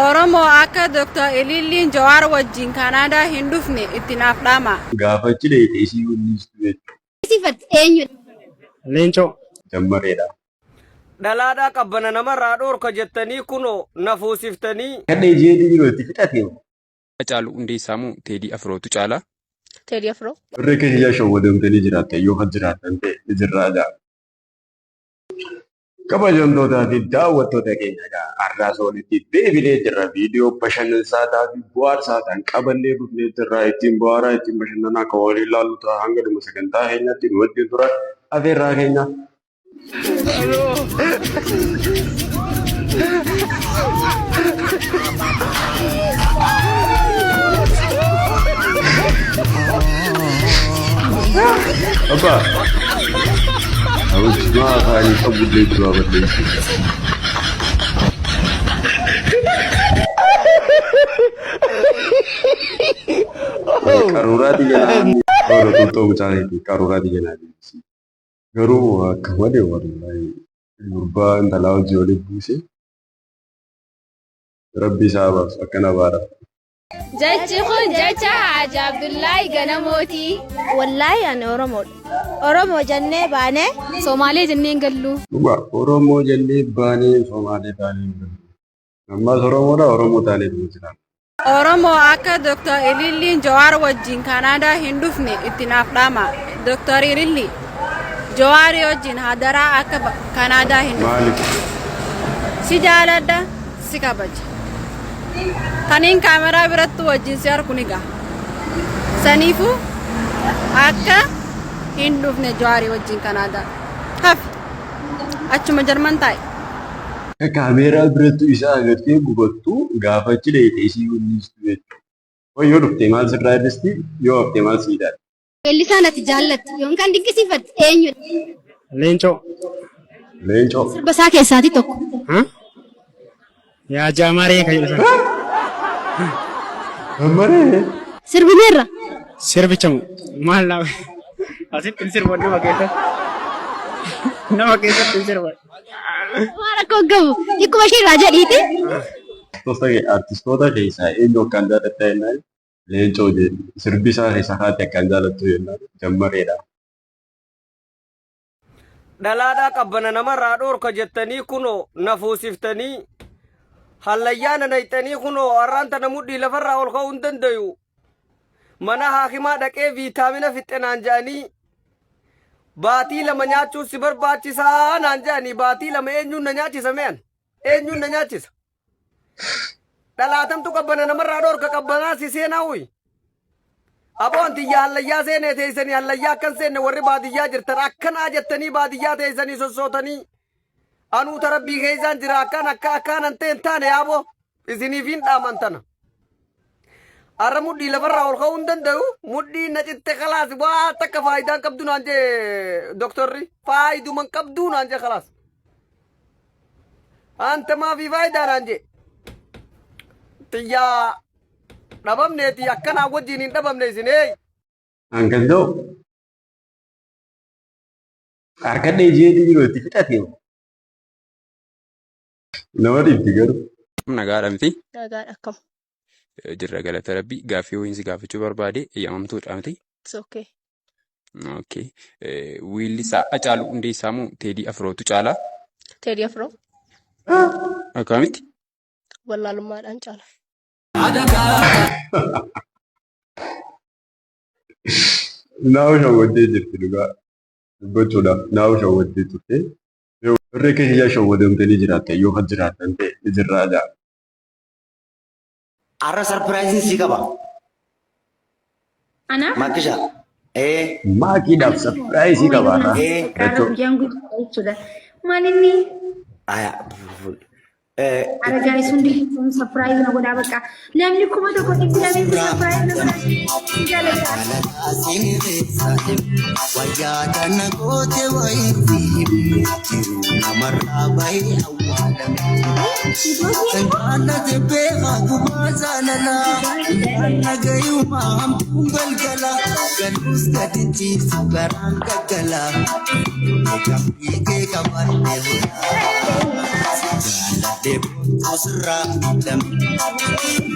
Oromoo akka Dr. Ililliin Jawaar wajjin Kaanaadaa hin dhufne itti naaf dhaamaa. Gaafa achi dheeyxe isii hunniistu jechuudha. Sifat eenyudha? Leencoo. Jammareedha. Dhalaadhaa qabbana namarraa dhoorka jettanii kunoo na fuusiftanii. Kadhee jeedii jiru itti fixate. Hacaaluu Hundeessaa moo Teedii Afrootu caalaa? Teedii Afroo. Warri akka kiyyaa shawwadamtanii jiraattan yoo kan jiraattan ta'e ni jirraa ja'a. Kabajamtootaa fi daawwattoota keenya egaa har'aas walitti deebinee jirra. Viidiyoo bashannansiisaa fi bohaarsaa ta'an qabannee dhufnee jirra. Ittiin bohaaraa ittiin bashannanaa akka waliin ilaallu ta'a. Hanga dhuma sagantaa keenyaatti nu wajjin tura. Afeerraa keenya. Abbaa. Hojii afaanii qabullee duraa balleessu. Qaruuraa xiyyanaa Ooluu xuuxxoo mucaa keetii qaruuraa xiyyanaa deebisi. Garuu akka malee wallaahi gurbaa intalaa hojii waliin buuse rabbi isaa baasu akkana baara. Jechi kun jecha Haaji Abdullaahi Ganamooti. Wallaahi ani Oromoodha. Oromoo jennee baanee Somaalee jennee hin gallu. Dhugaa Oromoo jennee baanee Somaalee taanee hin gallu. Ammas Oromoodha Oromoo taanee dhuma jiraanna. Oromoo akka Dr. Ililliin Jawaar wajjin Kaanaadaa hin dhufne itti naaf dhaamaa. Dr. Ililli Jawaarii wajjin hadaraa akka Kaanaadaa hin dhufne. Maaliif? Si jaaladha, si kabaja. Kaniin kaameraa birattu wajjin si arku ni gaha. Saniifuu akka hin dhufne Jawaarii wajjin Kanaadaa. Hafi. Achuma Jarman taa'i. Kaameeraa birattu isa agartee gubattu gaafa achi dheeyxe isii hunniistu jechuudha. Yoo dhufte maal sirraa hir'isti yoo hafte maal sii taati. Weellisaan ati jaallattu yookaan dinqisiifattu eenyudha? Leencoo. Leencoo. Sirba isaa keessaatii tokko. Yaa jaamaree kan jedhu sana. Jammaree. Sirbineerra. Sirbicha moo maal laa asitti hin sirban nama keessatti. Nama keessatti hin sirban. Waan rakkoo hin qabu. Xiqquma ishee irraa jedhiiti. Artistoota keessaa eenyu akkaan jaalatta jennaan Leencoo jedhe. Sirbi isaa keessaa haati akkaan jaalattu jennaan Jammareedha. Dhalaadhaa qabbana namarraa dhoorka jettanii kunoo na fuusiftanii hallayyaa na nayxanii kunoo har'aan tana mudhii lafarraa ol ka'uu hin dandayu. Mana haakimaa dhaqee viitaamina fixxe naan jedhanii baatii lama nyaachuun si barbaachisaa naan jedhanii baatii lama eenyuun na nyaachisa me'an eenyuun na nyaachisa. Dhalaatamtu qabbana namarraa dhoorka qabbanaa si seenaa uyi. Aboon tiyya hallayyaa seenee teessanii hallayyaa akkan seenne warri baadiyyaa jirtan akkanaa jettanii baadiyyaa teessanii sossootanii anuu ta rabbii keessaan jira akkaan akka akkaanan ta'e hin taane yaaboo isiniif hin dhaaman tana. Har'a mudhii lafarraa ol ka'uu hin danda'u mudhii na citte kalaas waa takka faayidaan qabdu naan jee doktorri faayiduma hin qabdu naan jee kalaas. Anta maafii faayidaa naan jee. Xiyyaa dhabamneeti akkanaa wajjin hin dhabamne isin hey. An kan ta'u harkadhee jeedii jiru itti fixate. Nama dhibdi garuu. Nagaadha miti. Nagaadha akkam. Jirra galata rabbii gaaffii wayiin si gaafachuu barbaade eeyyamamtuudha miti. It's okay. Okay. Weellisaa Hacaaluu Hundeessaa moo Teedii Afrootu caalaa? Teedii Afroo Akkamitti? wallaalummaadhaan caala. Naahu shawwaddee jirti dhugaa dubbachuudhaaf naahu shawwaddee turte. Warri akka kiyyaa shawwadamtanii jiraattan yoo kan jiraattan ta'e ni jirraa ja'a. Arra sarpiraayiziin sii qaba. Anaaf? Maakisha. Ee. Maakiidhaaf sarpiraayizii qaba har'a. Ee. Har'a guyyaan guyyaa jechuudha. Maal inni? Aya. Ara guys hundi keessan surprise na godhaa bakka. Namni 1200 surprise na godhaa. Jaalladha. Wayyaa kana goote wayitii jiruu namarraa bahee awwaalame. Jaalate beekaa gumaa jaalalaa nagayuma hamtuun galgala galuus gadi ciisu garaan gaggala. Eegambii kee qabadhe bulaa. Jaaladhee boontuu sirraa miidhame.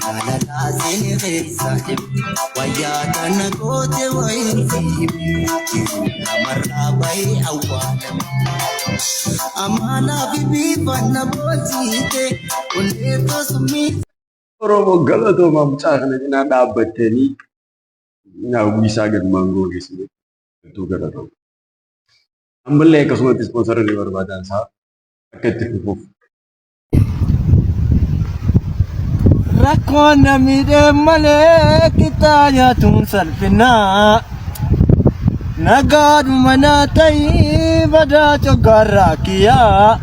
Jaalalaa seeni keessa dhibbe. Wayyaa tana goote wayiin siime. Jiruu namarraa bahee awwaalame. Amaanaa fi bifa na boonsiite. Onnee tosumii. Oromoo galatoomaa mucaa kana cinaa dhaabbattanii hawwii isaa galmaan ga'uu keessanii hedduu galatooma. Ammallee akkasumatti ispoonsara ni barbaadan isaa akka itti fufuuf. Rakkoon na miidhee malee qixxaa nyaatuun salphinaa. Nagaadhuma naa ta'ii badaa coggaarraa kiyyaa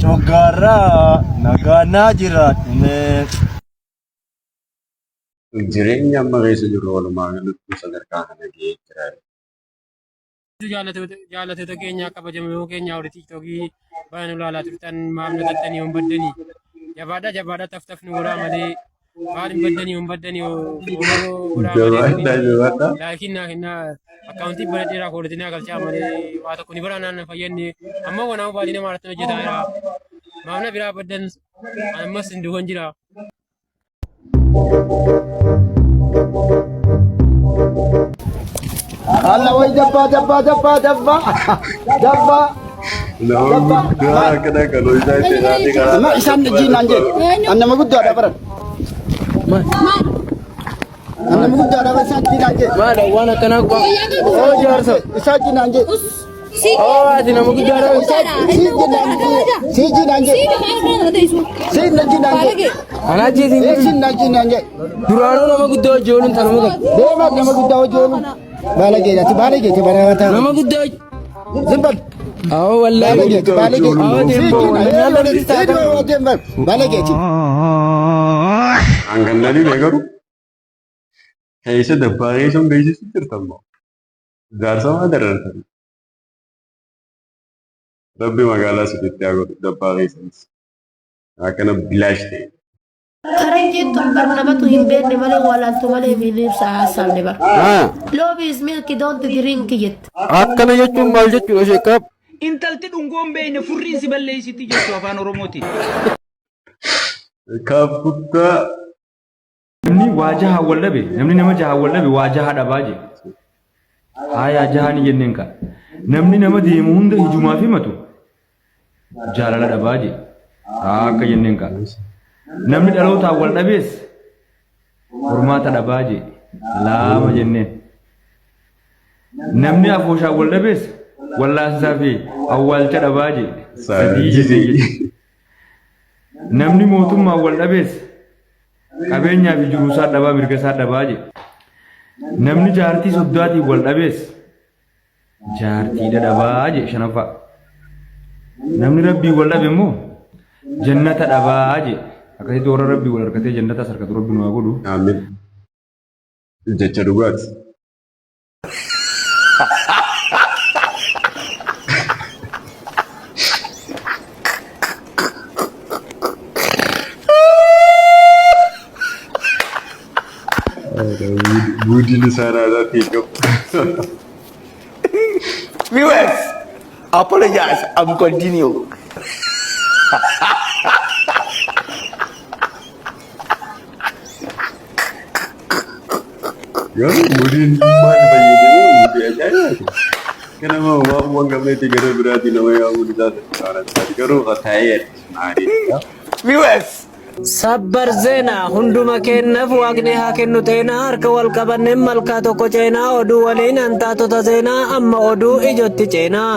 coggaarraa nagaa naa jiraadhume. Jireenya amma keessa jirru walumaa galatti sadarkaa kana ga'ee jira. Jaallattoota keenya kabajamoo keenya warri tiiktookii baay'ee nu ilaalaa turtan maaf nu tattanii yoon baddanii jabaadha jabaadha taf taf nu godhaa malee maal hin baddanii yoon baddanii fooloo godhaa malee Jabaadhaa jabaadhaa. laakiin naa kennaa akkaawuntii banadheeraa koolatii naa galchaa malee waa tokko ni biraa naan fayyadne amma wanaa baadii nama irratti hojjetaa jira maaf na biraa baddan ammas hin duukan jira. Alla way dabbaa dabbaa dabbaa dabbaa dabbaa. Nama guddaa akkana kan hojii itti ilaalee karaa. Ma isaan jiinaan jedhe an nama guddaadha baran. An nama guddaadha baran isaan jiinaan jedhe. Maal waan akkanaa qaba. Oo jaarsa isaan jiinaan jedhe. Oo ati nama guddaadha. Si jiinaan jedhe. Si jiinaan jedhe. Anaa jeetiin Si jiinaan jedhe. Duraanuu nama guddaa hojii ooluun tanuma qabu. Deemaa nama guddaa hojii ooluun. Baala geejjati baala geejjati bara Nama guddaa Zimbal. Awwa wallaahi. Baala geejjati baala geejjati. Awwa deemboo wallaahi. Baala geejjati. Hangannanii mee garuu keessa dabbaa keessa hin beeksisu jirtan moo? Jaarsa maa darartan? Rabbi magaalaa sitti haa godhu dabbaa keessanis. Akkana bilaash ta'e. Faranjiin tun bar namatu hin beekne malee walaaltu malee biliibsa haasofne bar. Love is milk don't drink jette. Akkana jechuun maal jechuudha sheekkaab? Intalti dhungoon beekne furriin si balleessiti jechuu afaan Oromootiin. Kaaf guddaa. Namni waa jahaan wal dhabe, namni nama jahaan wal dhabe waa jaha dhabaa je. Haayaa jahaa ni jenneen kaa. Namni nama deemu hunda hijumaaf himatu jaalala dhabaa je. Haa akka jenneen kaa. Namni dhalootaan wal dhabees hormaata dhabaa je. Laama jenneen. Namni afooshaan wal dhabees wallaansaa fi awwaalcha dhabaa je. Sadii jenneen jechuudha. Namni mootummaan wal dhabees qabeenyaa fi jiruu isaa dhabaa mirga isaa dhabaa jedhe. Namni jaartii soddaatiin wal dhabees jaartiidha dhabaa jedhe shanaffaa. Namni rabbii wal dhabe immoo jannata dhabaa jedhe. Akkasitti warra rabbii wal harkatee jannatas harkatu rabbi nu haa godhu. Amiin. Jecha dhugaati. Guudiin isaa irraa qabu. Viewers, apologize. I'm continue. Garuu mudiin maal fayyadamee mudii ajaa'ibaati. Kanama waan waan qabneetti gara biraatii nama yaamuun isaa sadarkaa garuu taa'ee harkisuu Viewers. Sabbar zeenaa hunduma keennaaf waaqni haa kennu xeenaa harka wal qabanneen malkaa tokko ceenaa oduu waliin hantaatota seenaa amma oduu ijotti ceenaa.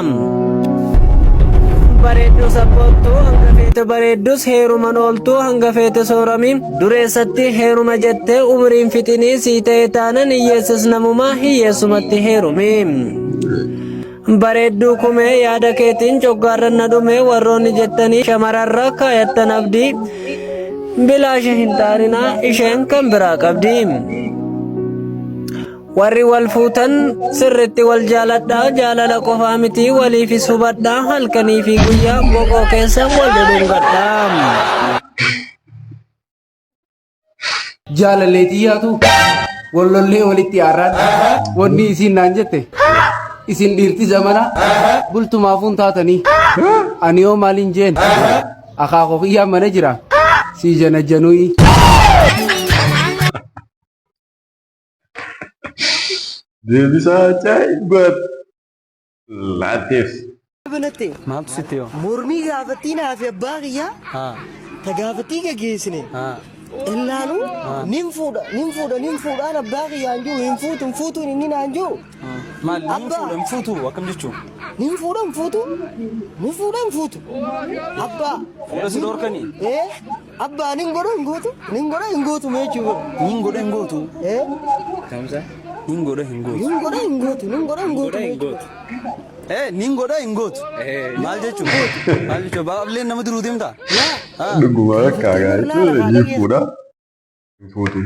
Bareedduu sabboontuu hanga feete bareeddus heeruman ooltuu hanga feete soorami dureessatti heeruma jettee umriin fixinii sii ta'e taanan hiyyeessis namumaa hiyyeessumatti heerumi. Bareedduu kumee yaada keetiin coggaarran na dhume warroonni jettanii shamararra kaayattan abdii bilaasha hin xaarinaa isheen kan biraa qabdi. Warri wal fuutan sirritti wal jaaladhaa jaalala qofaa miti waliifis hubadhaa halkanii fi guyyaa boqoo keessa wal dhudhungadhaa. Jaalallee xiyyaatu wallollee walitti aarraan wanni isiin naan jette isin dhiirti zamana bultumaafuun taatanii ani yoo maaliin jeen Akaakoo kiyyaa mana jira. Sii janajjanuyi. Deebisaa ajaa'ibaa laatteef. Banatte. Maaltu sitti hima? Mormii gaafattii naa fi abbaa kiyyaa ta gaafattii gaggeessine. Illaanu nin fuudha nin fuudha nin fuudhaan abbaa kiyyaan jiru hin fuutu hin fuutuun inni naan jiru. Maal nin Abbaa. fuudha hin fuutu akkam jechuun? Nin fuudha hin fuutu nin fuudha hin fuutu. Abbaa. Fuudha si dhorkanii? Ee abbaa nin godha hin gootu nin godha hin gootu mee jechuudha. Nin godha hin gootu. Ee Kamsa? Nin godha hin gootu. nin godha hin gootu nin godha hin gootu. Godha hin gootu. Eh nin godha hin gootu. Maal jechuun? Maal jechuun? Baableen nama duruu deemtaa? Dhuguma akka jechuun ni fuudha. Hin fuutu.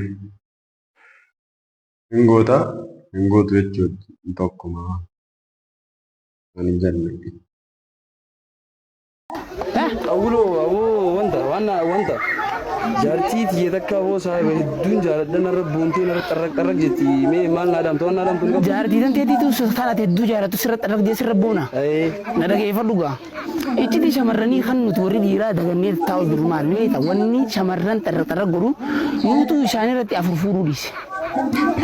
Hin goota. Hin gootu jechuun tokkuma. Ani hin jenne. Awuloo awoo wanta waan wanta jaartii tiyya takka hoo saahiba hedduun jaaladha narra boontee narra xarraq xarraq jetti mee maal naa dhaamta waan naa dhaamtu ni qabdu. Jaartii tan teetiitu kan ati hedduu jaalattu sirra xarraq jee sirra boona. Na dhageeffadhu gaa. Iccitii shamarranii kan nuti warri dhiiraa dagannee taa'u jiru maal ni beekta wanni shamarran xarraq xarraq godhu nuutu isaan irratti afur fuudhuu dhiise.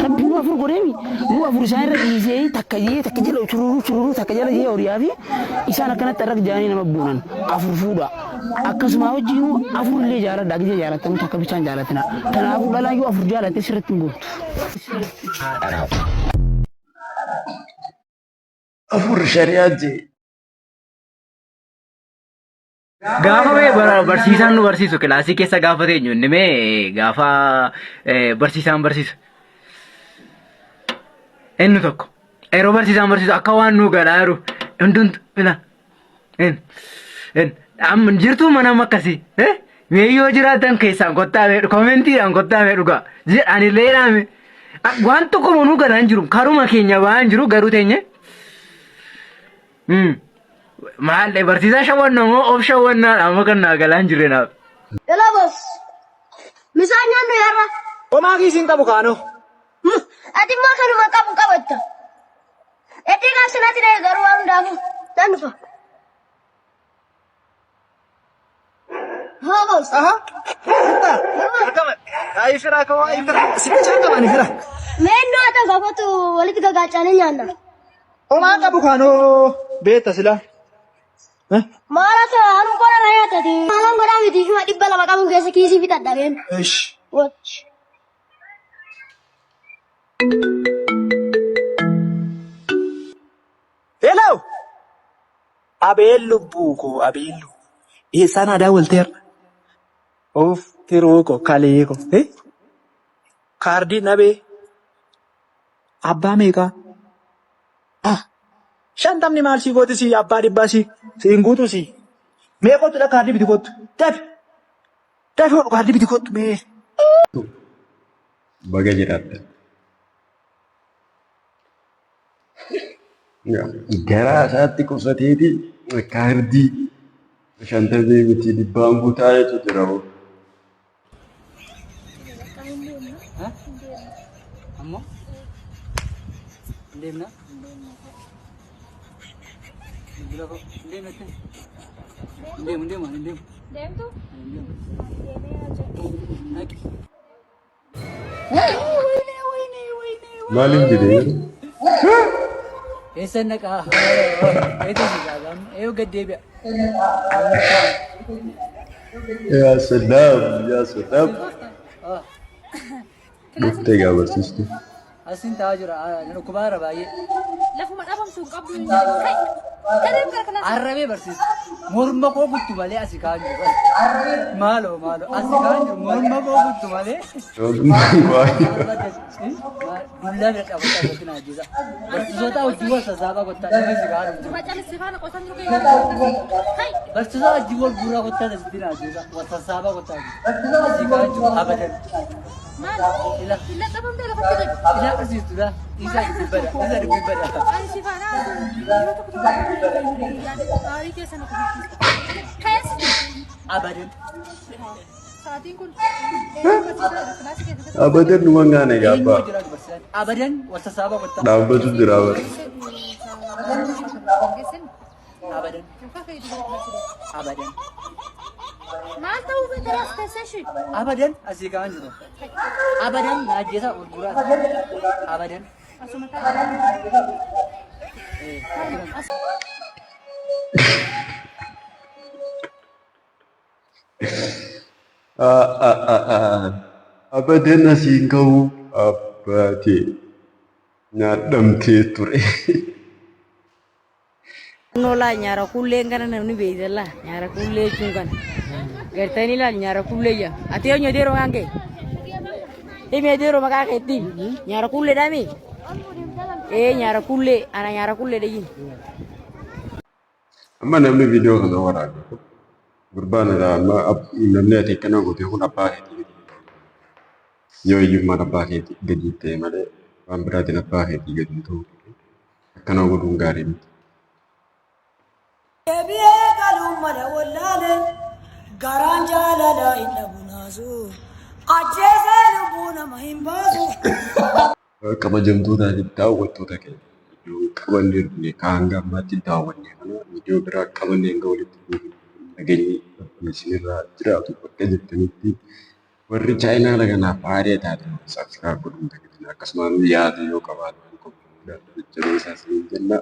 Rabbi nu afur godheemi nu afur isaan irra dhiisee takka jee takka jala chururuu chururuu takka jala jee horiyaa fi isaan akkanatti xarraq jaanii nama boonan afur fuudha. Akkasuma wajjinuu afur illee jaaladha gizee jaalattanuu takka bichaan jaalatina. Kanaafuu dhalaan yoo afur jaalatte sirriitti hin boontu. Afur shari'aa jee. Gaafa mee barsiisaan nu barsiisu kilaasii keessa gaafa teenyu inni mee gaafa barsiisaan barsiisu. Inni tokko yeroo barsiisaan barsiisu akka waan nu galaa jiru hundumtu ila in in amma jirtuu mana amma akkasii mee yoo jiraatan keessaan kottaa mee koomentiidhaan kottaa mee dhugaa jedhanillee dhaame waan tokko nu galaa hin jiru karuma keenya ba'aa hin jiru garuu teenye. Maal barsiisaa shawwanna moo of shawwannaadha amma kan naa galaa hin jirre naaf. Hello boss. Misaan nyaannu yarra. Homaa kiisiin qabu kaanoo. Ati immoo kanuma qabu qabatta. Eddii gaafsanatti ta'e garuu waan hundaafuu nan dhufa. Haa boss. Aha. Ayi firaa koo ayi firaa. Si bichaa qabani fira. Mee innoo haa ta'u gaafatu walitti gagaacanii nyaanna. Homaa qabu kaanoo beekta silaa. Maal akka anuu qola na nyaatati. Maalan godhaa miti shuma 200 qabuun keessa kiisii fixadha been. Ish. Hello. Abeel lubbuu koo abeel lubbuu. Eessaan aadaa walteerra? Of tiruu koo kalee koo. Eh? Kaardii nabee. Abbaa meeqaa? Ah! Shantamni maal sii gooti sii abbaa dhibbaa sii si hin guutu sii. Mee kottu dha kaardii biti kottu. Dafi. Dafi hodhu kaardii biti kottu mee. Baga jiraatte. Garaa isaatti qusateeti kaardii shantamii miti dhibbaan guutaa jechuudha jira. Ammoo hin deemna. Bilbila koo hin deemna jettee? Hin deemu hin deemu ani hin deemu. Deemtu? Ani hin deemu. Dhaqi. Maaliif jedhee yeroo? Eessa naqaa? Eessa si gaagamu? Eeyyuu gad deebi'a. Yaa salaam yaa salaam. Dhuftee gaa barsiistu. Asin taa'aa jira. Na dhukkubaa jira baay'ee. Lafuma dhabamtu hin qabdu hin jedhu. Kai! Kadeem gara kilaasii. Arrabee barsiisa. Morma koo guttu malee asi kaan jiru. Maaloo maaloo asi kaan jiru morma koo guttu malee. Dullaa bira qabata irratti na ajjeesa. Barsiisota hojii wal sassaabaa kottaa namni si kaan jiru. Macalisi faana qosan jiru kee. Kai! Barsiisota hojii wal guuraa kottaa asitti na ajjeesa. Wal sassaabaa kottaa. Asi kaan jiru abadan. Maal? Ila. Illa dhabamtee lafatti gadi. Ila barsiistu dha. Isa dubbii bada. Isa dubbii bada. Ani si faana yeroo tokko tokko aarii keessa na kufachiisa. Keessi. Abadan. Sa'aatiin kun barsiisaadha kilaasii keessatti. Abadan dhuma hin gaane Eenyu gaabbaa. jira barsiisaan. Abadan wal sassaabaa kottaa. Dhaabbatu jira bara. Abadan. Abadan. Maal ta'uu feete as teessee? Abadan asii ka'an jiru. Abadan na ajjeesa gurguraa. Abadan. Asuma taa'e. Abadan asiin ka'u abbaatee nyaadhamtee ture. Noolaa nyaara kulleen kana namni beeksisa nyaara kullee jechuun kana. Gartanii laal nyaara kullee jaa. Ati yoo nyaatee maqaan kee? Himi adeeroo maqaa keetti. Nyaara kullee dhaami? Ee, nyaara kullee, ana nyaara kullee dhayyin. Amma namni viidiyoo kana waraabe kun gurbaan amma namni ati akkana goote kun abbaa keetii gadi. Yoo hiyyummaan abbaa keetii gadi ta'e malee waan biraatiin abbaa keetii gadi hin ta'u. Akkana godhuun gaarii miti. Deebi'ee galuun mala wallaale, garaan jaalala hin dhabu naasu, ajjeesee lubbuu nama hin baasu. Kabajamtootaa fi daawwattoota keenya, viidiyoo qabannee dhufne kan hanga ammaatti daawwanne kana viidiyoo biraa qabannee hanga walitti deebinu nageenyi isinirraa jiraatu bakka jirtanitti. Warri chaayinaala kanaaf haaraa taatan subscribe godhuun dagatina, akkasumas yaada yoo qabaatan jajjabeessaa isiniin jenna.